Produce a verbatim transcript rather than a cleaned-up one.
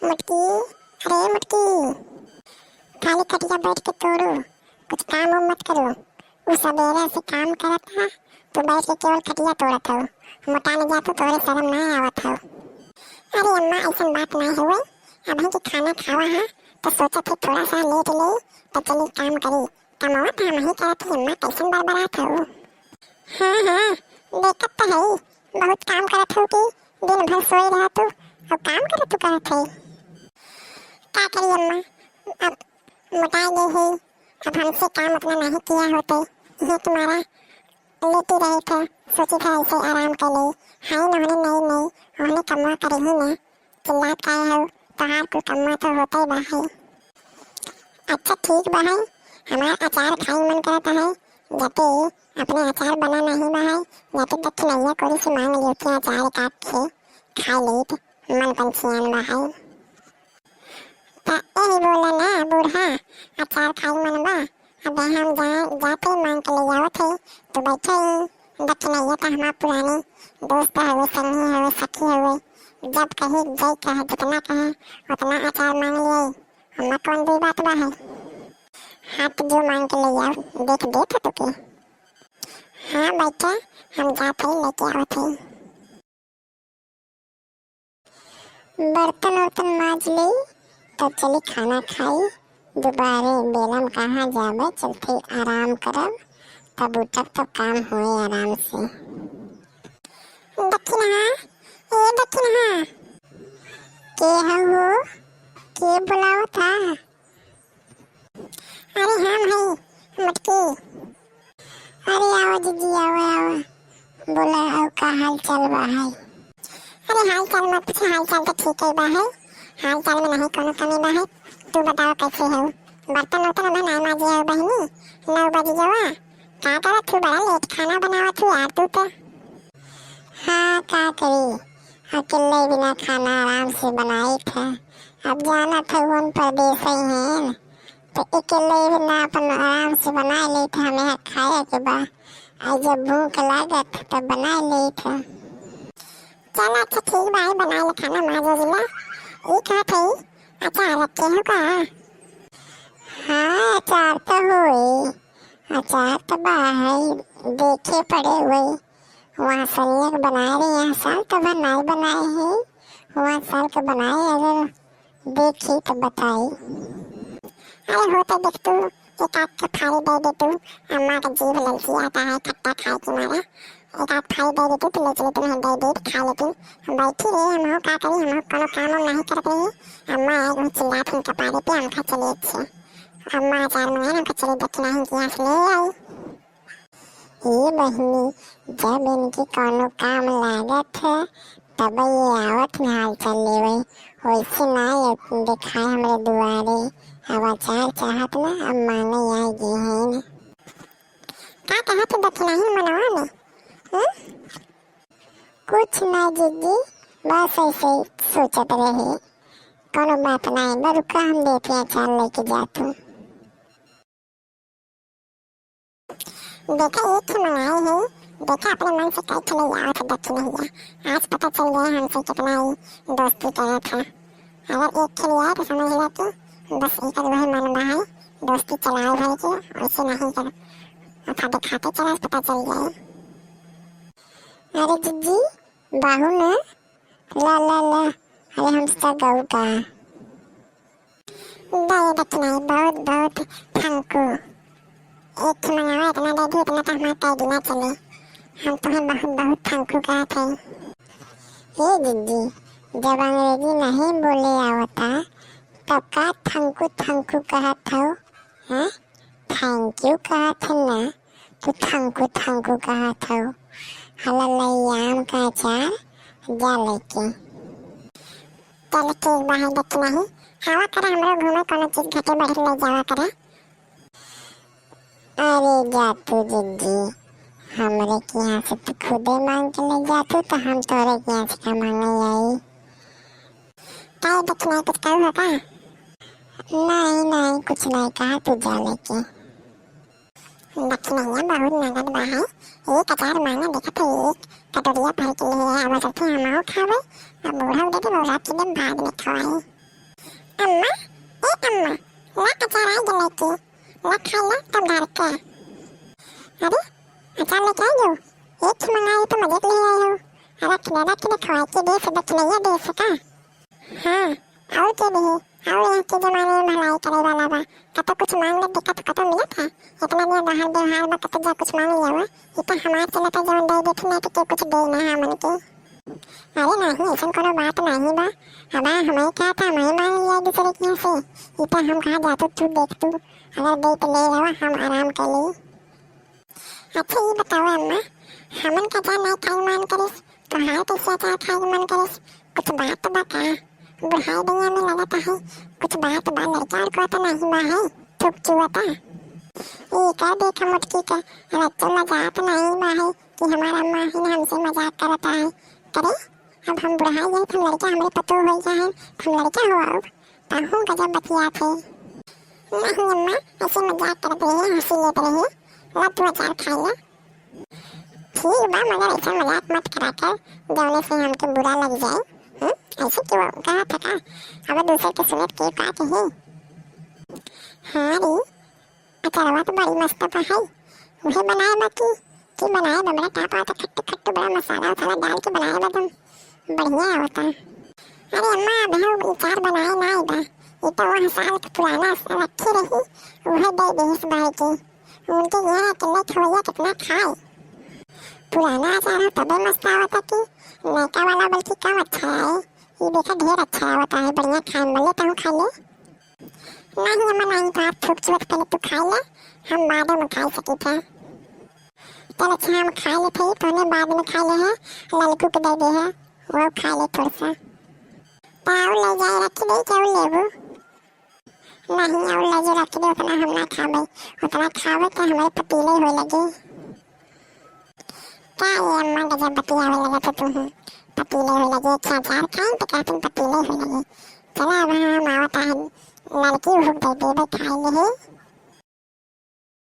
मुटकी, अरे मुटकी, खाली खटिया बैठ के तोड़ू, कुछ काम वाम मत करू। उ सबेरे से काम करत ह, तू बैठ के केवल खटिया तोड़त हऊ। मोटा न जातू, तोहरे शरम ना आवत हऊ। अरे अम्मा, अइसन बात ना होवे, अबहीं के खाना खावा ह, तो सोचत है थोड़ा सा लेट ले, तो चली काम करी। कमवा तो हमही करत ही अम्मा, कइसन बड़बड़ात हऊ। हाँ हाँ, देखत तो हई, बहुत काम करत हऊ कि दिन भर सोए रहतू, अब काम करत तू कहत हई। का करी अम्मा, अब मोटाइ गई है, अब हमसे काम उतना नहीं किया होते, ये तुम्हारा लेटी रहे थे, सोची था ऐसे आराम कर ले। हाय नहने नई नई, ओहने कमवा करी ही ना, चिल्लात काहे हो, तोहार कुल कमवा तो होते बा है। अच्छा ठीक बा है, हमार अचार खाई मन करत है, जते अपने अचार बना नहीं बा है, जते दक्षिणैया कोरी से मांग लियो के अचार काट के खा लेत, मन पंछियान बा है। त एही बोला ना बूढ़ा, अचार खाई मन बा, अबे हम जा, जाते मांग के ले आवत है, तू बैठे ही। दक्षिणैया त हमार पुरानी दोस्त हवे, संगी हवे, सखी हवे, जब कही जय कहे, जितना कहे, उतना अचार मांग लिए, हमार कौन दी बात बा है। हाँ, तो जो मांग के ले आओ, देख देत है तुके। हाँ बैठा, हम जात है, लेके आवत है। बर्तन उर्तन माज लेई, तब चली खाना खाई। दुबारे बेलम कहाँ जाबे, चलते आराम करब, तब उठब, तब काम होए आराम से। दक्षिणा, ए दक्षिणा, के हऊ हो? के बुलावत हा? अरे हाँ भाई, मटकी। अरे आवा जीजी, आवा, आवा। बोला, अउ का हाल चाल बा है? अरे हाल चाल मत पूछा, हाल चाल तो ठीक ही बा है। हाल चाल में नहीं कोनो कमी बा है। तू बतावा कैसे हो? बर्तन उर्तन अबे नहीं माजे हो बहिनी, नौ बज गवा। का करत तू, बड़ा लेट खाना बनावत तू यार तू तो। हाँ का करी, अकेले बिना खाना आराम से बनाई था। अब जाना था वन परदेस ही हैं, तो अकेले बिना अपन आराम से बनाई लेत है, हमें खाए के बा। आ जब भूख लागत तब बनाई लेत है। चल अच्छा ठीक बा, बनाई ले खाना, माजो जिला। ई कहत है, अचार रखे हो का? हाँ, अचार तो होई, अचार तो बा है, देखे पड़े हुए। वहाँ सनिया के बनाए रहे, यहाँ साल तो भर नाई बनाए है, वहाँ साल के बनाए, अगर देखी तो बताई। अरे होते देख तू, एक आध के फाड़ी दे दे तू, अम्मा का जीभ ललचियाता है खट्टा खाए के मारा। एक आध फाड़ी दे दे तू, तो ले चली तुम्हें दे दे, खा लेती। हम बैठी रही, हम हो का करी, हम हो कोनो काम वाम नहीं करत रही। अम्मा आए, वो चिल्लात हैं कपारे पे, हम खा चली अच्छे। अम्मा अचार मंगाए, हम खा चली दक्षिणा ही के यहाँ से ले आई। ए बहिनी, जब इनके कौनो काम लागत है, तब ये आवत न हाल चाल लेवे। वैसे ना ये देखाए हमरे दुआरे। अब अचार चाहत ना, अब मांगे आए गए हैं। का कहत है दक्षिणा ही मनवा में? हम्म? कुछ ना जीजी, बस ऐसे ही सोचत रहे। कौनो बात ना है, बस रुका, हम देते हैं अचार लेके जात हूँ। देखा, एक ठे मंगाई है, देखा, अपने मन से कई ठे ले आवत है दक्षिणैया। आज पता चल गया हमसे कितना ही दोस्ती करत है। अगर एक ठे ले आए तो समझ लो कि बस एक आध वही मन बा है, दोस्ती चलाए भर के, वैसे नहीं कर, अच्छा दिखाते चला, पता चल जाए। अरे जीजी, बाहु ना, ला, ला, ला, अरे हम सगऊ का। दे दक्षिणा, बहुत, बहुत thank you। एक ठे मंगावा, इतना दे दी, इतना तो हमारा कई दिना चले। हम तुम्हें बहुत, बहुत thank you कहत है। ए जीजी, जब अंग्रेजी नहीं बोले आवता, तब का thank you, thank you कहत हो, हैं? Thank you कहत है ना, तू thank you, thank you कहत हो। हला लई आम का अचार, जा लेके। चल ठीक बा है दक्षिणा ही। आवा करे हमरो घूमे, कोनो चीज घटे बढ़े ले जावा करे। अरे जा तू जीजी, हमरे के यहाँ से तू खुदे मांग के ले जातू, तो हम तोरे के यहाँ से का मांगे आई? काहे दक्षिणा कुछ कहू हो का? नहीं, नहीं, कुछ नहीं कहा, तू जा लेके। दक्षिणैया बहुत नगद बा है, एक हजार मांगा देखत है, एक कटोरिया भर के ले आवा, सबके हमहू खावे, अब बूढ़ा उधर के बौरात के दिन बाद में खवाई। अम्मा, ए अम्मा, ला अचार आई गले की, ला खाई ला तब धर के। अरे, अचार लेके आई हो? एक ही मंगाई तो मजे के लिए आई हो। रख ले, रख ले, खवाई के देश, दक्षिणैया देश का। हाँ, और के भी, और यहाँ के जमाने में भलाई करे वाला बा। कतो कुछ मांग ले, देखा तो कतो मिलत है। इतना दिन बाहर व्यवहार बा, कतो जा कुछ मांग लिया हुआ। इतना हमार चलता जवन दे देती ना तो के कुछ दे ना हमन के। अरे नहीं, ऐसन कोनो बात नहीं बा। अब हमही का था, हमही मांग लिया दूसरे के यहाँ से। इतना हम कहाँ जातू, तू देख तू। अगर दे तो ले रहा, हम आराम कर ली। अच्छा, ये बताओ अम्मा, हमन का जा नहीं खाई मन करिस, तोहार कैसे अचार खाई मन करिस? कुछ बात बा का? बुढ़ाई दैया में लगता है, कुछ बात बा, लड़का और को तो नहीं बा है, थूक चुअता। ई का देखा मोटकी का, रच्चो मजाक नहीं बा है कि हमारा अम्मा ही ना हमसे मजाक करता है। करे, अब हम बुढ़ाई जाए तो हम लड़का हमरे पतो हो जाए, हम लड़का हो आओ, तहूँ गजब बतियात है। नहीं अम्मा, ऐसे मजाक करत रही, हंसी लेत रही। ला तू अचार खाई ला। ठीक बा, मगर ऐसा मजाक मत करा कर, जौने से हमके बुरा लग जाए। हम्म? ऐसे क्यों कहा था का? अब दूसरे के सुनत के का कही? हाँ रे, अचारवा तो बड़ी मस्त बा है। उहे बनाए बा की, की बनाए बा, बड़ा टाप आवता, खट्टू खट्टू, बड़ा मसाला उसाला डाल के बनाए बा, एकदम बढ़िया आवता। अरे अम्मा, अब हम अचार बनाए ना आई बा, ये तो वह साल के पुराना रखी रही, उहे दे देहिस भाई के। उनके यहाँ के नहीं खवैया कितना खाए। पुराना अचार हो तबे मस्त आवता कि नयका वाला बल्कि कम अच्छा है। ये देखा ढेर अच्छा आवता है, बढ़िया खाए में, ले तहूँ खा ले। नहीं अम्मा नहीं, तो आप थूक चुअत, पहले तू खा ले, हम बाद में खाई सकी थे। चल अच्छा, हम खा ले थे, तूने बाद में खा ले है, ललकू के दे दे है, वो खा ले थोड़ा सा। ताऊ ले जाए रख दे, क्या लेबू? नहीं, और ले जे रख दे, उतना हम ना खाबे, उतना खाबे तो हमारे पतीले होए लगे। का ये अम्मा गजब बतियावे लगे तो तू ही? पतीले होए लगे, अच्छा अचार खाए तो कहते पतीले होए लगे। चला अब हम आवता है, ललकी भूख दे देबे खाए ले ही।